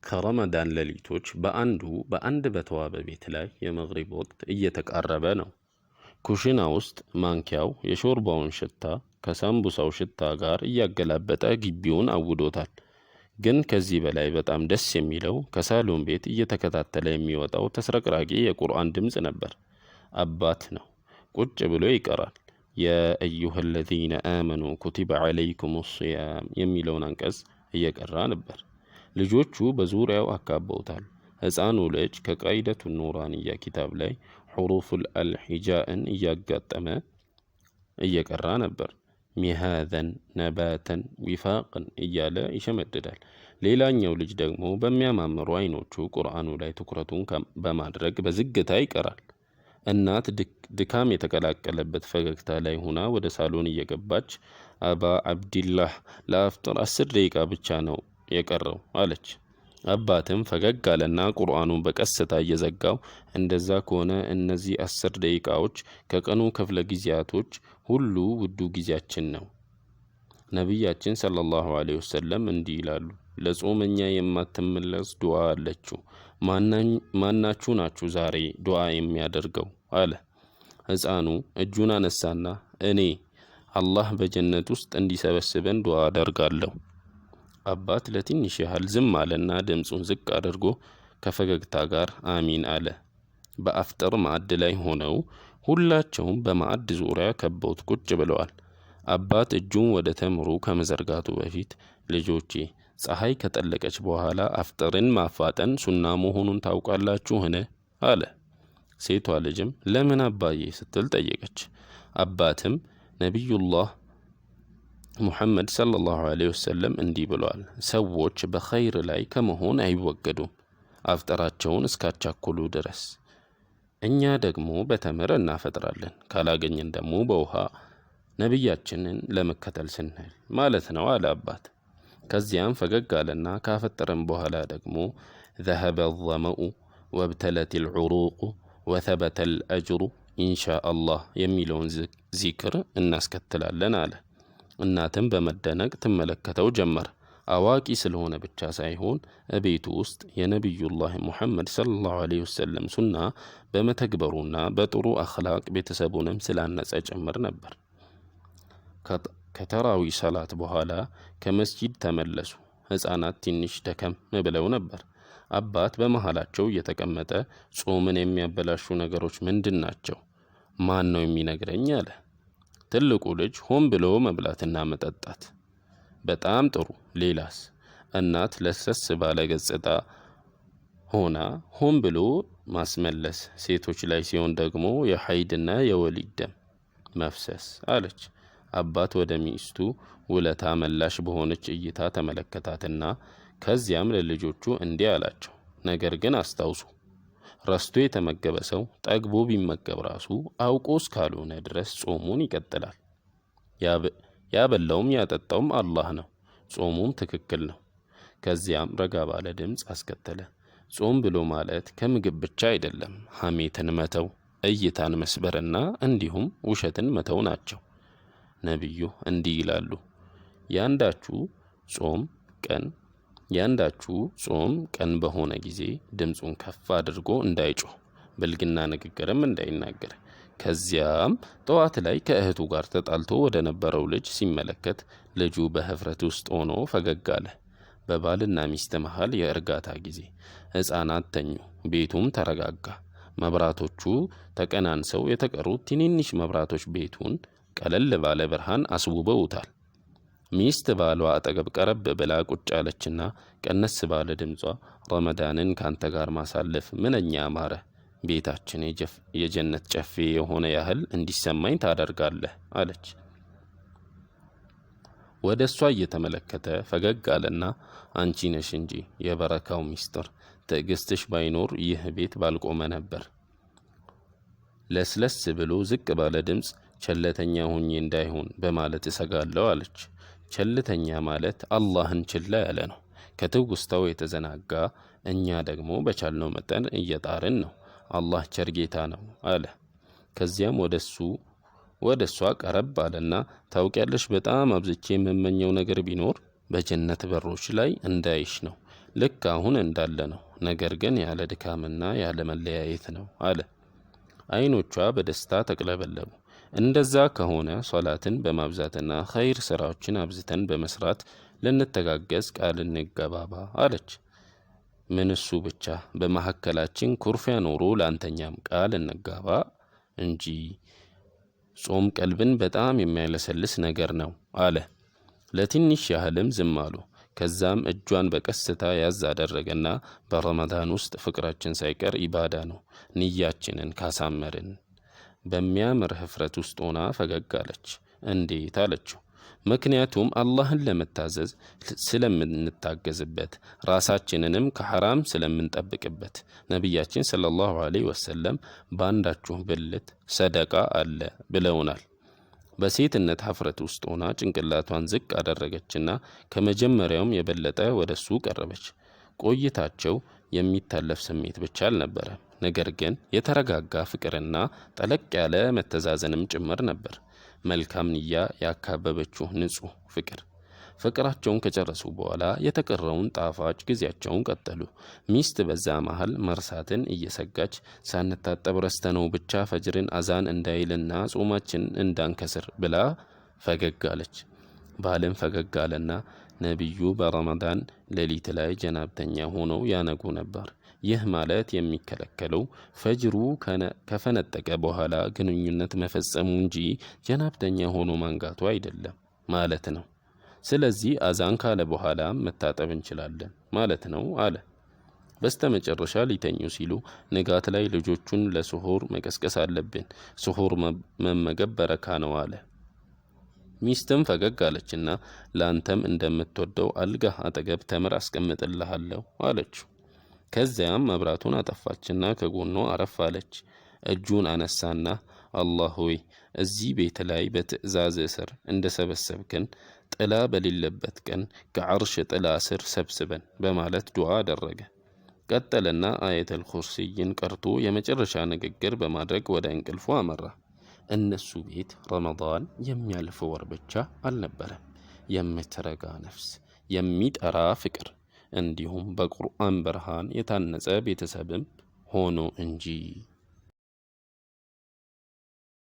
ከረመዳን ሌሊቶች በአንዱ በአንድ በተዋበ ቤት ላይ የመግሪብ ወቅት እየተቃረበ ነው። ኩሽና ውስጥ ማንኪያው የሾርባውን ሽታ ከሳምቡሳው ሽታ ጋር እያገላበጠ ግቢውን አውዶታል። ግን ከዚህ በላይ በጣም ደስ የሚለው ከሳሎን ቤት እየተከታተለ የሚወጣው ተስረቅራቂ የቁርአን ድምፅ ነበር። አባት ነው፣ ቁጭ ብሎ ይቀራል። يا أيها الذين آمنوا كتب عليكم الصيام የሚለውን አንቀጽ እየቀራ ነበር። ልጆቹ በዙሪያው አካበውታል። ሕፃኑ ልጅ ከቃይደቱ ኑራንያ ኪታብ ላይ ሑሩፉል አልሂጃእን እያጋጠመ እየቀራ ነበር። مهادا፣ نباتا፣ وفاقا እያለ ይሸመድዳል። ሌላኛው ልጅ ደግሞ በሚያማምሩ አይኖቹ ቁርአኑ ላይ ትኩረቱን በማድረግ በዝግታ ይቀራል። እናት ድካም የተቀላቀለበት ፈገግታ ላይ ሆና ወደ ሳሎን እየገባች አባ አብዲላህ፣ ለአፍጥር 10 ደቂቃ ብቻ ነው የቀረው አለች። አባትም ፈገግ አለና ቁርአኑን በቀስታ እየዘጋው፣ እንደዛ ከሆነ እነዚህ 10 ደቂቃዎች ከቀኑ ክፍለ ጊዜያቶች ሁሉ ውዱ ጊዜያችን ነው። ነቢያችን صلى الله عليه وسلم እንዲህ ይላሉ፣ ለጾመኛ የማትመለስ ዱዓ አለችው። ማናችሁ ናችሁ ዛሬ ዱዓ የሚያደርገው አለ። ሕፃኑ እጁን አነሳና እኔ፣ አላህ በጀነት ውስጥ እንዲሰበስበን ዱዓ አደርጋለሁ። አባት ለትንሽ ያህል ዝም አለና ድምፁን ዝቅ አድርጎ ከፈገግታ ጋር አሚን አለ። በአፍጥር ማዕድ ላይ ሆነው ሁላቸውም በማዕድ ዙሪያ ከበውት ቁጭ ብለዋል። አባት እጁን ወደ ተምሩ ከመዘርጋቱ በፊት፣ ልጆቼ፣ ፀሐይ ከጠለቀች በኋላ አፍጥርን ማፋጠን ሱና መሆኑን ታውቃላችሁን? አለ። ሴቷ ልጅም ለምን አባዬ ስትል ጠየቀች። አባትም ነቢዩላህ ሙሐመድ صلى الله عليه وسلم እንዲህ ብለዋል፣ ሰዎች በኸይር ላይ ከመሆን አይወገዱም አፍጠራቸውን እስካቻኮሉ ድረስ። እኛ ደግሞ በተምር እናፈጥራለን፣ ካላገኘን ደግሞ በውሃ፣ ነቢያችንን ለመከተል ስንል ማለት ነው አለ አባት። ከዚያም ፈገግ አለና ካፈጠረን በኋላ ደግሞ ذهب الظمأ وابتلت العروق وثبت الأجر إن شاء الله የሚለውን ዚክር እናስከትላለን አለ። እናትም በመደነቅ ትመለከተው ጀመር። አዋቂ ስለሆነ ብቻ ሳይሆን እቤቱ ውስጥ የነቢዩላህ ሙሐመድ صلى الله عليه وسلم ሱና በመተግበሩና በጥሩ አኽላቅ ቤተሰቡንም ስላነጸ ጭምር ነበር። ከተራዊ ሰላት በኋላ ከመስጂድ ተመለሱ። ሕፃናት ትንሽ ደከም ብለው ነበር። አባት በመሃላቸው እየተቀመጠ ጾምን የሚያበላሹ ነገሮች ምንድን ናቸው? ማን ነው የሚነግረኝ? አለ። ትልቁ ልጅ ሆን ብሎ መብላትና መጠጣት። በጣም ጥሩ፣ ሌላስ? እናት ለስለስ ባለ ገጽታ ሆና ሆን ብሎ ማስመለስ፣ ሴቶች ላይ ሲሆን ደግሞ የሐይድና የወሊድ ደም መፍሰስ አለች። አባት ወደ ሚስቱ ውለታ መላሽ በሆነች እይታ ተመለከታትና ከዚያም ለልጆቹ እንዲህ አላቸው። ነገር ግን አስታውሱ፣ ረስቶ የተመገበ ሰው ጠግቦ ቢመገብ ራሱ አውቆ እስካልሆነ ድረስ ጾሙን ይቀጥላል። ያበላውም ያጠጣውም አላህ ነው። ጾሙም ትክክል ነው። ከዚያም ረጋ ባለ ድምፅ አስከተለ። ጾም ብሎ ማለት ከምግብ ብቻ አይደለም። ሐሜትን መተው፣ እይታን መስበርና እንዲሁም ውሸትን መተው ናቸው። ነቢዩ እንዲህ ይላሉ፣ ያንዳችሁ ጾም ቀን ያንዳችሁ ጾም ቀን በሆነ ጊዜ ድምፁን ከፍ አድርጎ እንዳይጮህ፣ ብልግና ንግግርም እንዳይናገር። ከዚያም ጠዋት ላይ ከእህቱ ጋር ተጣልቶ ወደ ነበረው ልጅ ሲመለከት ልጁ በህፍረት ውስጥ ሆኖ ፈገግ አለ። በባልና ሚስት መሃል የእርጋታ ጊዜ። ሕፃናት ተኙ፣ ቤቱም ተረጋጋ። መብራቶቹ ተቀናንሰው የተቀሩት ትንንሽ መብራቶች ቤቱን ቀለል ባለ ብርሃን አስውበውታል። ሚስት ባሏ አጠገብ ቀረብ ብላ ቁጭ አለችና ቀነስ ባለ ድምጿ ረመዳንን ካንተ ጋር ማሳለፍ ምንኛ አማረ፣ ቤታችን የጀነት ጨፌ የሆነ ያህል እንዲሰማኝ ታደርጋለህ አለች። ወደ እሷ እየተመለከተ ፈገግ አለና አንቺ ነሽ እንጂ የበረካው ሚስጥር፣ ትዕግስትሽ ባይኖር ይህ ቤት ባልቆመ ነበር። ለስለስ ብሎ ዝቅ ባለ ድምፅ ቸለተኛ ሆኜ እንዳይሆን በማለት እሰጋለሁ አለች። ቸልተኛ ማለት አላህን ችላ ያለ ነው፣ ከትውስታው የተዘናጋ። እኛ ደግሞ በቻልነው መጠን እየጣርን ነው። አላህ ቸር ጌታ ነው አለ። ከዚያም ወደ እሱ ወደ እሷ ቀረብ አለና ታውቂያለሽ፣ በጣም አብዝቼ የምመኘው ነገር ቢኖር በጀነት በሮች ላይ እንዳይሽ ነው። ልክ አሁን እንዳለ ነው፣ ነገር ግን ያለ ድካምና ያለ መለያየት ነው አለ። አይኖቿ በደስታ ተቅለበለቡ። እንደዛ ከሆነ ሶላትን በማብዛትና ኸይር ስራዎችን አብዝተን በመስራት ልንተጋገዝ ቃል እንገባባ አለች። ምን እሱ ብቻ፣ በመካከላችን ኩርፊያ ኖሮ ለአንተኛም ቃል እንጋባ እንጂ፣ ጾም ቀልብን በጣም የሚያለሰልስ ነገር ነው አለ። ለትንሽ ያህልም ዝም አሉ። ከዛም እጇን በቀስታ ያዝ አደረገና በረመዳን ውስጥ ፍቅራችን ሳይቀር ኢባዳ ነው፣ ንያችንን ካሳመርን። በሚያምር ህፍረት ውስጥ ሆና ፈገግ አለች። እንዴት አለችው። ምክንያቱም አላህን ለመታዘዝ ስለምንታገዝበት፣ ራሳችንንም ከሐራም ስለምንጠብቅበት። ነቢያችን ሰለላሁ ዐለይሂ ወሰለም በአንዳችሁ ብልት ሰደቃ አለ ብለውናል። በሴትነት ሀፍረት ውስጥ ሆና ጭንቅላቷን ዝቅ አደረገችና ከመጀመሪያውም የበለጠ ወደ እሱ ቀረበች። ቆይታቸው የሚታለፍ ስሜት ብቻ አልነበረም፣ ነገር ግን የተረጋጋ ፍቅርና ጠለቅ ያለ መተዛዘንም ጭምር ነበር። መልካም ንያ ያካበበችው ንጹሕ ፍቅር። ፍቅራቸውን ከጨረሱ በኋላ የተቀረውን ጣፋጭ ጊዜያቸውን ቀጠሉ። ሚስት በዛ መሃል መርሳትን እየሰጋች ሳንታጠብ ረስተነው ብቻ ፈጅርን አዛን እንዳይልና ጾማችን እንዳንከስር ብላ ፈገግ አለች። ባልም ፈገግ አለና ነቢዩ በረመዳን ሌሊት ላይ ጀናብተኛ ሆነው ያነጉ ነበር። ይህ ማለት የሚከለከለው ፈጅሩ ከፈነጠቀ በኋላ ግንኙነት መፈጸሙ እንጂ ጀናብተኛ ሆኖ ማንጋቱ አይደለም ማለት ነው። ስለዚህ አዛን ካለ በኋላ መታጠብ እንችላለን ማለት ነው አለ። በስተመጨረሻ ሊተኙ ሲሉ ንጋት ላይ ልጆቹን ለስሁር መቀስቀስ አለብን፣ ስሁር መመገብ በረካ ነው አለ። ሚስትም ፈገግ አለችና ለአንተም እንደምትወደው አልጋህ አጠገብ ተምር አስቀምጥልሃለሁ አለችው። ከዚያም መብራቱን አጠፋችና ከጎኗ አረፍ አለች። እጁን አነሳና አላህ ሆይ፣ እዚህ ቤት ላይ በትዕዛዝ ስር እንደሰበሰብክን ጥላ በሌለበት ቀን ከዐርሽ ጥላ ስር ሰብስበን በማለት ዱዓ አደረገ። ቀጠለና አየተል ኩርሲይን ቀርቶ የመጨረሻ ንግግር በማድረግ ወደ እንቅልፉ አመራ። እነሱ ቤት ረመዳን የሚያልፍ ወር ብቻ አልነበረም። የምትረጋ ነፍስ፣ የሚጠራ ፍቅር እንዲሁም በቁርአን ብርሃን የታነጸ ቤተሰብም ሆኖ እንጂ።